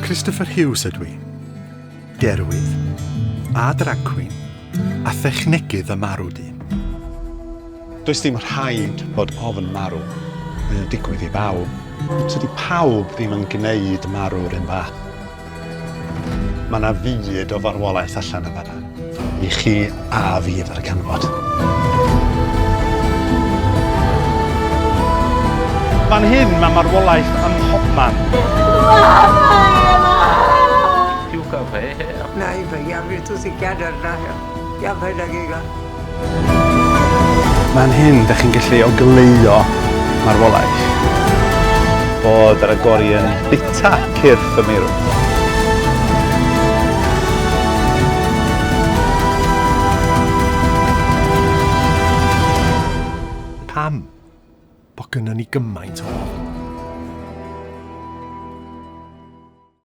Christopher Hughes ydw i. Derwydd, a drag queen, a thechnegydd y marw dyn. Does dim rhaid bod ofn marw. Mae o'n digwydd i bawb. Tydi pawb ddim yn gneud marw 'r un fath. Mae 'na fyd o farwolaeth allan yn fan'na i chi a fi ddarganfod. Fan hyn mae marwolaeth ym mhobman. क्यों का भय है नहीं भैया मृत्यु से क्या डरना है क्या भय लगेगा Fan hyn, dych chi'n gallu ogleuo marwolaeth. Bod yr agorion bita cyrff y meirw. Pam bod gynnon ni gymaint o ofn?